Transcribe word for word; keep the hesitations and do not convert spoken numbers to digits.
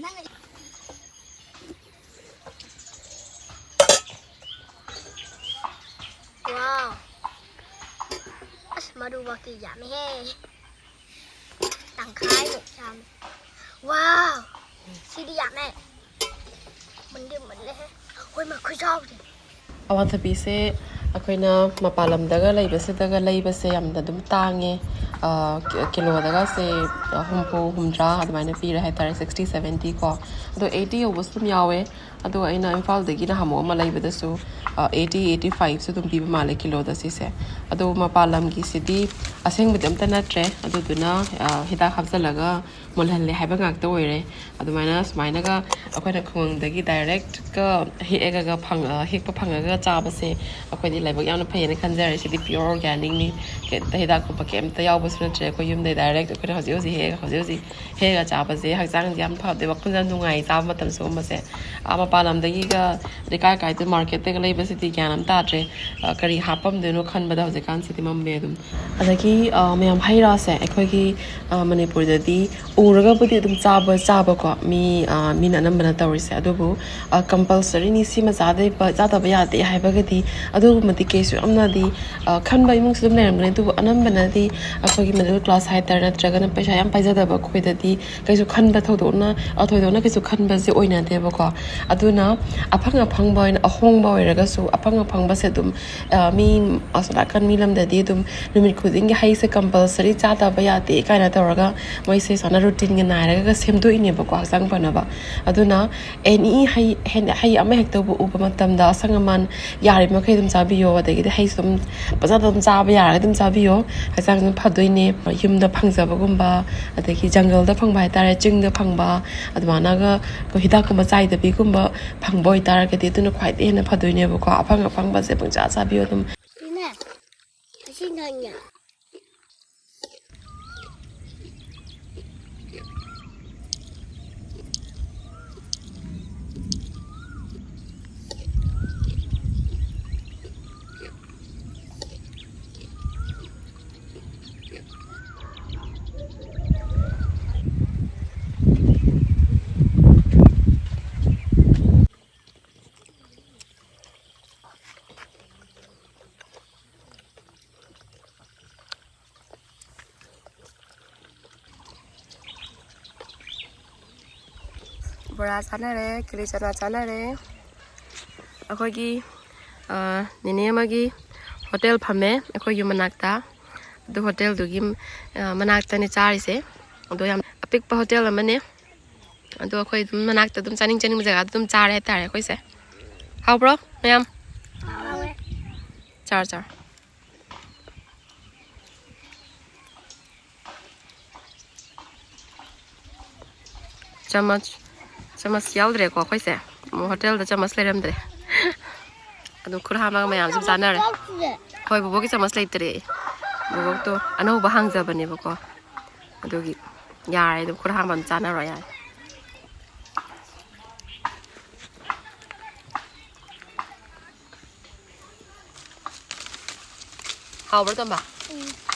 ꯅꯪ ꯋꯥꯎ꯫ ꯑꯁ, ꯃꯔꯨꯕꯛꯇꯤ ꯌꯥꯝꯃꯤꯍꯦ꯫ ꯇꯪꯈꯥꯏꯃꯨꯛ ꯌꯥꯝꯃꯤ꯫ ꯋꯥꯎ! ꯁꯤꯗꯤ ꯌꯥꯝꯃꯦ꯫ ꯃꯨꯟꯗꯤ ꯃꯨꯜꯂꯦꯍꯦ꯫ ꯍꯣꯏ, ꯃꯥ, ꯈꯨꯆꯥꯎꯗꯤ꯫ ꯑꯋꯥꯊꯕꯤꯁꯦ ꯑꯩꯈꯣꯏꯅ ꯃꯄꯥꯟ ꯂꯝꯗꯒ ꯂꯩꯕꯁꯤꯗꯒ ꯂꯩꯕꯁꯦ ꯌꯥꯝꯅ ꯑꯗꯨꯝ ꯇꯥꯡꯉꯦ꯫ ꯑ, ꯀꯤ-, ꯀꯤꯂꯣꯗꯒꯁꯦ ꯍꯨꯝꯐꯨ, ꯍꯨꯝꯗ꯭ꯔꯥ ꯑꯗꯨꯃꯥꯏꯅ ꯄꯤꯔꯦ ꯍꯥꯏꯇꯥꯔꯦ, sixty, seventy ꯀꯣ꯫ ꯑꯗꯣ eighty ꯌꯧꯕꯁꯨ ꯑꯗꯨꯝ ꯌꯥꯎꯋꯦ꯫ ꯑꯗꯣ ꯑꯩꯅ ꯏꯝꯐꯥꯜꯗꯒꯤ ꯅꯍꯥꯟꯃꯨꯛ ꯑꯃ ꯂꯩꯕꯗꯁꯨ, ꯑ, eighty, eighty five ꯁꯨ ꯑꯗꯨꯝ ꯄꯤꯕ ꯃꯥꯜꯂꯦ ꯀꯤꯂꯣꯗ ꯁꯤꯁꯦ꯫ ꯑꯗꯣ ꯃꯄꯥꯟ ꯂꯝꯒꯤꯁꯤꯗꯤ ꯑꯁꯦꯡꯕꯗꯤ ꯑꯝꯇ ꯅꯠꯇ꯭ꯔꯦ꯫ ꯑꯗꯨꯗꯨꯅ, ꯑ, ꯍꯤꯗꯥꯛ ꯍꯥꯞꯆꯤꯜꯂꯒ ꯃꯨꯜꯍꯜꯂꯦ ꯍꯥꯏꯕ ꯉꯥꯛꯇ ꯑꯣꯏꯔꯦ꯫ ꯑꯗꯨꯃꯥꯏꯅ ꯁꯨꯃꯥꯏꯅꯒ ꯑꯩꯈꯣꯏꯅ ꯈꯨꯡꯒꯪꯗꯒꯤ directꯀ ꯍꯦꯛꯑꯒ ꯐꯪ-, ꯑ, ꯍꯦꯛꯄ ꯐꯪꯉꯒ ꯆꯥꯕꯁꯦ ꯑꯩꯈꯣꯏꯗꯤ ꯂꯥꯏꯕꯛ ꯌꯥꯝꯅ ꯐꯩꯌꯦꯅ ꯈꯟꯖꯔꯦ꯫ ꯁꯤꯗꯤ pure organicꯅꯤ꯫ ꯀꯩꯝꯇ ꯍꯤꯗꯥꯛꯀꯨꯝꯕ ꯀꯩꯝꯇ ꯌꯥꯎꯕꯁꯨ ꯅꯠꯇ꯭ꯔꯦ꯫ ꯑꯩꯈꯣꯏ ꯌꯨꯝꯗꯩ direct ꯑꯩꯈꯣꯏꯅ ꯍꯧꯖꯤꯛ ꯍꯧꯖꯤꯛ ꯍꯦꯛꯑꯒ ꯍꯧꯖꯤꯛ ꯍꯧꯖꯤꯛ ꯍꯦꯛꯑꯒ ꯆꯥꯕꯁꯦ ꯍꯛꯆꯥꯡꯁꯦ ꯌꯥꯝ ꯐꯕꯗꯣ, ꯋꯥꯈꯜꯁꯦ ꯌꯥꯝ ꯅꯨꯡꯉꯥꯏ ꯆꯥꯕ ꯃꯇꯝ ꯁꯤꯒꯨꯝꯕꯁꯦ꯫ ꯑꯥ, ꯃꯄꯥꯟ ꯂꯝꯗꯒꯤꯒ ꯂꯩꯀꯥꯏ ꯀꯥꯏꯗ marketꯇꯒ ꯂꯩꯕꯁꯤꯗꯤ ꯒ꯭ꯌꯥꯟ ꯑꯃ ꯇꯥꯗ꯭ꯔꯦ꯫ ꯑ, ꯀꯔꯤ ꯍꯥꯞꯄꯝꯗꯣꯏꯅꯣ ꯈꯟꯕꯗ ꯍꯧꯖꯤꯛꯀꯥꯟꯁꯤꯗꯤ ꯃꯝꯃꯦ ꯑꯗꯨꯝ꯫ ꯑꯗꯒꯤ, ꯑ, ꯃꯌꯥꯝ ꯍꯩ ꯔꯥꯁꯦ ꯑꯩꯈꯣꯏꯒꯤ, ꯑ, ꯃꯅꯤꯄꯨꯔꯗꯗꯤ ꯎꯔꯒꯕꯨꯗꯤ ꯑꯗꯨꯝ ꯆꯥꯕ, ꯆꯥꯕꯀꯣ, ꯃꯤ, ꯑ, ꯃꯤꯅ ꯑꯅꯝꯕꯅ ꯇꯧꯔꯤꯁꯦ꯫ ꯑꯗꯨꯕꯨ, ꯑ, compulsoryꯅꯤ, ꯁꯤꯃ ꯆꯥꯗꯕ, ꯆꯥꯗꯕ ꯌꯥꯗꯦ ꯍꯥꯏꯕꯒꯗꯤ ꯑꯗꯨꯒꯨꯝꯕꯗꯤ ꯀꯩꯁꯨ ꯌꯥꯝꯅꯗꯤ, ꯑ, ꯈꯟꯕ ꯏꯃꯨꯡꯁꯨ ꯑꯗꯨꯝ ꯂꯩꯔꯝꯒꯅꯤ꯫ ꯑꯗꯨꯕꯨ ꯑꯅꯝꯕꯅꯗꯤ ꯑꯩꯈꯣꯏꯒꯤ middle class ꯍꯥꯏꯇꯥꯔꯦ, ꯅꯠꯇ꯭ꯔꯒꯅ ꯄꯩꯁꯥ ꯌꯥꯝ ꯄꯥꯏꯖꯗꯕ ꯑꯩꯈꯣꯏꯗꯗꯤ ꯀꯩꯁꯨ ꯈꯟꯕ ꯊꯧꯗꯣꯛꯅ, ꯑ, ꯊꯣꯏꯗꯣꯛꯅ ꯀꯩꯁꯨ ꯈꯟꯕꯁꯦ ꯑꯣꯏꯅꯗꯦꯕꯀꯣ꯫ ꯑꯗꯨꯅ ꯑꯐꯪ ꯑꯐꯪꯕ ꯑꯣꯏꯅ, ꯑꯍꯣꯡꯕ ꯑꯣꯏꯔꯒꯁꯨ ꯑꯐꯪ ꯑꯐꯪꯕꯁꯦ ꯑꯗꯨꯝ, ꯑ, ꯃꯤ ꯑꯁꯣꯝ ꯅꯥꯀꯟ ꯃꯤ ꯂꯝꯗꯗꯤ ꯑꯗꯨꯝ ꯅꯨꯃꯤꯠ ꯈꯨꯗꯤꯡꯒꯤ ꯍꯩꯁꯦ compulsory ꯆꯥꯗꯕ ꯌꯥꯗꯦ ꯀꯥꯏꯅ ꯇꯧꯔꯒ ꯃꯣꯏꯁꯦ ꯁꯨꯃꯥꯏꯅ routinega ꯅꯥꯏꯔꯒ ꯁꯦꯝꯗꯣꯛꯏꯅꯦꯕꯀꯣ, ꯍꯛꯆꯥꯡ ꯐꯅꯕ꯫ ꯑꯗꯨꯅ any ꯍꯩ, ꯍꯩ, ꯍꯩ ꯑꯃ ꯍꯦꯛꯇꯕꯨ ꯎꯕ ꯃꯇꯝꯗ, ꯑꯁꯪ ꯑꯃꯥꯟ ꯌꯥꯔꯤꯕ ꯃꯈꯩ ꯑꯗꯨꯝ ꯆꯥꯕꯤꯌꯣ꯫ ꯑꯗꯒꯤꯗꯤ ꯍꯩꯁꯨ ꯑꯗꯨꯝ ꯄꯪꯆꯥꯗ ꯑꯗꯨꯝ ꯆꯥꯕ ꯌꯥꯔꯒꯗꯤ ꯑꯗꯨꯝ ꯆꯥꯕꯤꯌꯣ, ꯍꯛꯆꯥꯡꯁꯨ ꯑꯗꯨꯝ ꯐꯗꯣꯏꯅꯦ꯫ ꯌꯨꯝꯗ ꯐꯪꯖꯕꯒꯨꯝꯕ, ꯑꯗꯒꯤ ꯖꯪꯒꯜꯗ ꯐꯪꯕ ꯍꯥꯏꯇꯥꯔꯦ, ꯆꯤꯡꯗ ꯐꯪꯕ, ꯑꯗꯨꯃꯥꯏꯅꯒ ꯑꯩꯈꯣꯏ ꯍꯤꯗꯥꯛꯀꯨꯝꯕ ꯆꯥꯏꯗꯕꯤꯒꯨꯝꯕ ꯐꯪꯕ ꯑꯣꯏꯇꯥꯔꯒꯗꯤ ꯑꯗꯨꯅ ꯈ꯭ꯋꯥꯏꯗꯒꯤ ꯍꯦꯟꯅ ꯐꯗꯣꯏꯅꯦꯕꯀꯣ꯫ ꯑꯐꯪ ꯑꯐꯪꯕꯁꯦ ꯄꯪꯆꯥ ꯆꯥꯕꯤꯌꯣ ꯑꯗꯨꯝ꯫ ꯁꯤꯅꯦ, ꯑꯁꯤꯅꯅꯦ꯫ ꯕꯣꯔꯥ ꯆꯥꯅꯔꯦ, ꯀꯤꯂꯤ ꯆꯅꯥ ꯆꯥꯅꯔꯦ꯫ ꯑꯩꯈꯣꯏꯒꯤ, ꯑ, ꯅꯦꯅꯦ ꯑꯃꯒꯤ ꯍꯣꯇꯦꯜ ꯐꯝꯃꯦ ꯑꯩꯈꯣꯏ ꯌꯨꯝ ꯃꯅꯥꯛꯇ꯫ ꯑꯗꯨ ꯍꯣꯇꯦꯜꯗꯨꯒꯤ, ꯑ, ꯃꯅꯥꯛꯇꯅꯦ ꯆꯥꯔꯤꯁꯦ꯫ ꯑꯗꯣ ꯌꯥꯝ ꯑꯄꯤꯛꯄ ꯍꯣꯇꯦꯜ ꯑꯃꯅꯦ꯫ ꯑꯗꯣ ꯑꯩꯈꯣꯏ ꯑꯗꯨꯝ ꯃꯅꯥꯛꯇ ꯑꯗꯨꯝ ꯆꯥꯅꯤꯡ ꯆꯥꯅꯤꯡꯕ ꯖꯒꯥꯗ ꯑꯗꯨꯝ ꯆꯥꯔꯦ ꯍꯥꯏꯇꯥꯔꯦ ꯑꯩꯈꯣꯏꯁꯦ꯫ ꯍꯥꯎꯕ꯭ꯔꯣ ꯃꯌꯥꯝ? ꯆꯥꯔꯣ, ꯆꯥꯔꯣ꯫ ꯆꯥꯃꯁ, ꯆꯥꯃꯁ ꯌꯥꯎꯗ꯭ꯔꯦꯀꯣ ꯑꯩꯈꯣꯏꯁꯦ꯫ ꯑꯃꯨꯛ ꯍꯣꯇꯦꯜꯗ ꯆꯥꯃꯁ ꯂꯩꯔꯝꯗ꯭ꯔꯦ꯫ ꯑꯗꯨꯝ ꯈꯨꯠ ꯍꯥꯝꯃꯒ ꯃꯌꯥꯝꯁꯨ ꯆꯥꯅꯔꯦ꯫ ꯍꯣꯏ, ꯕꯣꯕꯣꯛꯀꯤ ꯆꯥꯃꯁ ꯂꯩꯇ꯭ꯔꯦ꯫ ꯕꯣꯕꯣꯛꯇꯣ ꯑꯅꯧꯕ ꯍꯥꯡꯖꯕꯅꯦꯕꯀꯣ꯫ ꯑꯗꯨꯒꯤ ꯌꯥꯔꯦ, ꯑꯗꯨꯝ ꯈꯨꯠ ꯍꯥꯝꯕ ꯑꯗꯨꯝ ꯆꯥꯅꯔꯣ ꯌꯥꯔꯦ꯫ ꯍꯥꯎꯕ꯭ꯔꯥ, ꯇꯣꯝꯕ? ꯎꯝ꯫